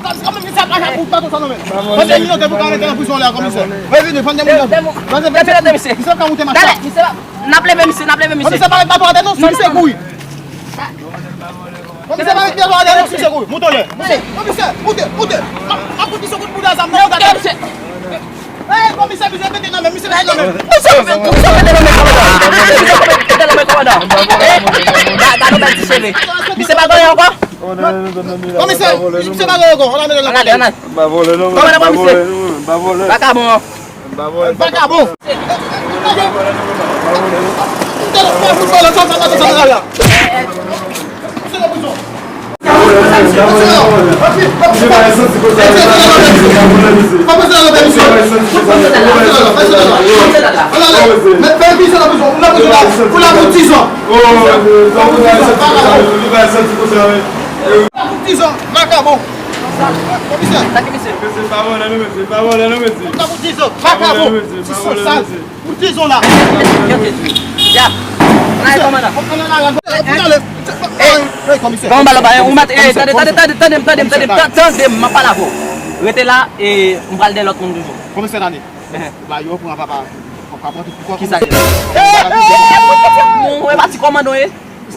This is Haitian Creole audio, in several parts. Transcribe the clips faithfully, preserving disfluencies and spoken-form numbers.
Komisè, komisè, pa ka pou baton sa non men. Mwen te minote pou ka rete nan prizon la, komisè. Mwen vini, fann de moun. Misye pa ka moute machin. N ap leve misye, n ap leve misye. Komisè, pa met baton atè non, si misye kouri. Komisè, pa met baton atè non, si misye kouri. Moute anlè. Komisè, moute, moute. M ap fout misye kout bouda zam nan. Hey, komisè, misye mete nan men, misye mete nan men. Misye mete nan men kòmandan. Misye mete nan men kòmandan. Eh, ga-, gade yon bèl ti cheve. Misye pa genyen ankò? Komisè, misye pa genyen ankò. Ann ale, ann ale. Kòmandan, pran misye. Vakabon an. Vakabon. Pou dizan, vakabon. Komisè. Pou dizan, vakabon. Pou dizan la. Ya. Ann ale, kòmandan. Ann ale. Hey, komisè. Kòman bal la ba, ou mat, eh, tande, tande, tande, tande, tande, tande, tande, tande, m ap pale avè w. Rete la, e m pral dèyè lòt moun toujou. Komisè Dani. Ba yo pran papa. Kisa ye? Mwen pa ti kòmandan ye.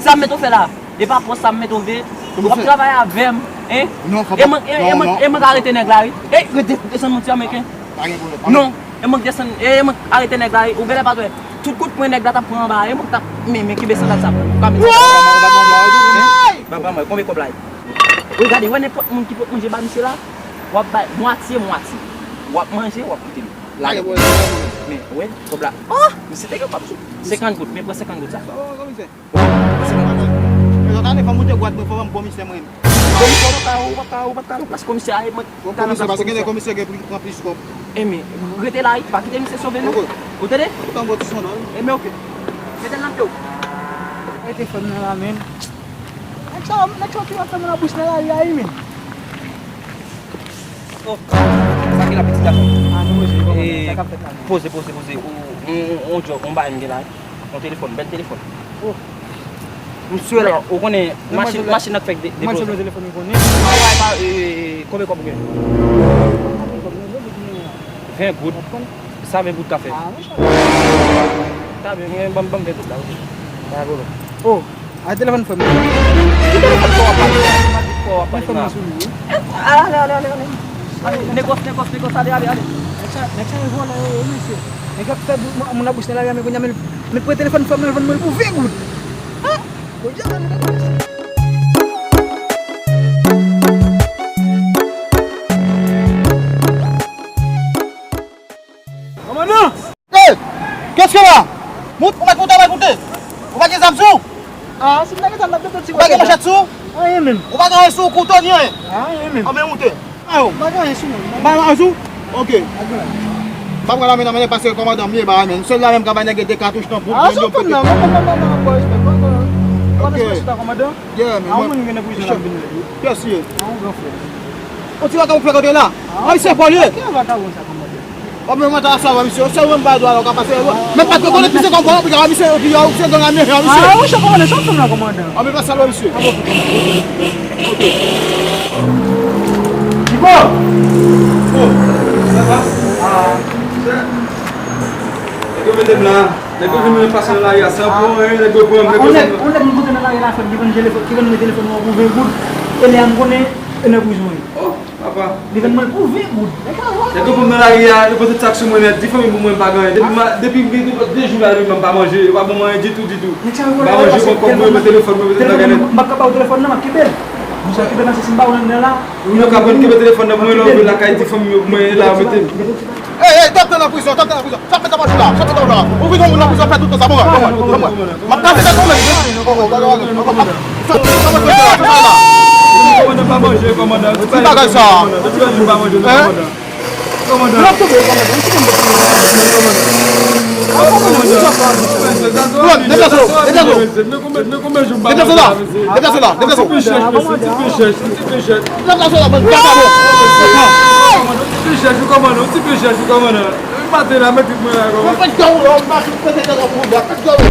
Sa m mete w fè la. E pa pòs sa m mete w veye. W ap travay avè m, hein? E mwen, e mwen, e mwen ka arete nèg la wi. E rete, desann mon ti ameriken. Non. E mwen desann, e mwen arete nèg la wi. Ou genlè pa t wè. Tout kout pwen nèg la t ap pran anba. E mwen t ap, men, men kenbe sandal sa. Ou pa met sa. Papa mwen, konbyen kòb la ye? Wi, gade, wè nenpòt moun ki pot manje ba misye la, w ap bay mwatye, mwatye. W ap manje, w ap kite l. Lage. Men, wè, kòb la. Oh, misye te gen kòb sou. Senkant goud, men pran senkant goud sa. Komisè. Komisè. Mezanmi, fò m moute gwad mwen, fò m komisè mwen. Komisè, ou pa ka, ou pa ka, ou pa ka nan plas komisè a, e mwen. Komisè, paske gen komisè gen pri, pran plis kòb. E men, rete la wi, pa kite misye sove non. Ou tande? Ou tann bò ti sandal. E men, oke. Mete l nan pye w. Telefòn nan la, men. Nèg sa, nèg sa ki ap fè moun an bouch nan lari a, wi, men. Oh, sa ki la, pitit gason? Ah, nou poze, bon, sa k ap fèt la, men? Poze, poze, poze. On, on, on djòb, on bagay m gen la. On telefòn, bèl telefòn. Oh. M swe la, ou konnen, machin, machin nan k fèk de-, depoze. Machin nan telefòn, ou konnen. Bay, bay, bay, e, e, e, konbyen kòb ou gen? Ven goud. Sa ven goud ka fè? Ah, monchè. Ta byen, men ban m, ban m ven goud la, wi. Pa gen pwoblèm. Oh, a telefòn frè m. Ki telefòn frè w ap pale? Telefòn frè m nan sou li, wi. Ale, ale, ale, ale. Ale, negòs, negòs, negòs, ale, ale, ale. Nèg sa, nèg sa e vòlè yo, wi, mesye. Nèg ap fè moun, moun ap bouch nan lari a, men kounye a, men, men pran telefòn frè m nan, l vann mwen l pou ven goud. Ha! Kounye a, men, men, men. Kòmandan! Hey! Qu'est-ce que là? Mout, ou mèt moute, ou mèt moute. Ou pa gen zam sou ou? Ah, si m ta gen zam, m t ap mete ti. Ou pa gen manchèt sou ou? Anyen menm. Ou pa gen anyen sou ou, kouto ni anyen? Anyen menm. Anben moute. Ayo. M pa gen anyen sou mwen. Ou pa gen anyen sou ou? Ok. M pa pran lame nan men, paske kòmandan m ye ba men. Sèl la menm ka bay nèg de katouch nan poud. Ah, sou fanm nan, mwen konn nan mwen nan bò respè. Mwen konn respè sou ta kòmandan. Yeah, men. A yon moun ki vin nan prizon la vin la. Kiyès li ye? A yon gran frè. On ti vakabon fè kote la. Ah, misye vòlè. Ki vakabon sa kòmandan? Kòm mwen ta sa wè misye, se mwen ba dwa la ou ka pase. Men pa t rekonèt misye kòm vòlè, pou misye, epi yo, se gang ameriken misye. Ah, monchè kòmandan, sa w fè m la kòmandan? Ah, men pa sa wè misye. Ok. Chico! Oh, sa va? Ah. Nèg yo mete m la. Nèg yo vin mwen pase nan lari a san pran anyen, nèg yo pran m, nèg yo vin. On nèg, on nèg m kontre nan lari la frè m ki vann telefòn, ki vann mwen telefòn nan pou ven goud. E lè a m konnen, e nan prizon ye. Oh, papa. Li vann mwen pou ven goud. Nèg yo pran m nan lari a, yo pran tout sa k sou mwen nèt, di fanmi pou mwen m pa gen anyen. Depi ma, depi, depi de jou la, depi m pa manje, yo pa ban mwen anyen ditou, ditou. M pa manje, yo pran kòb mwen, yo pran telefòn mwen, yo pran tout bagay nèt. M p ap ka ba w telefòn nan, m ap kenbe l. Mwen sa kenbe nan se si m ba w nan la. Yo ka pran kenbe telefòn nan pou mwen, lè w vin lakay, di fanmi yo pou mwen la, yo mete m. Ey, ey, t ap pran nan prizon, t ap pran nan prizon. Sa fè sa mache la, sa fè sa la. Ou vin yon moun nan prizon, fè tout tan sa, bon, bon, bon, bon. M ap kase tèt ou menm. Oh, oh, oh, oh, oh. Sa, sa, sa, sa, sa, sa, sa. Kòmandan pa manje, kòmandan. Ti bagay sa. Ti bagay pa manje, kòmandan. Kòmandan. Kòmandan. Kòmandan. Deplase w, deplase w. Deplase la, deplase la, deplase w. Ti pye chèch, ti pye chèch, ti pye chèch. Deplase la, bann vakabon. Ti pye chèch, wi, kòmandan, ti pye chèch, wi, kòmandan. Maten la, mete mwen la, kòmandan. Fè djòl ou la, ou mache pete tèt ou la, fè djòl ou.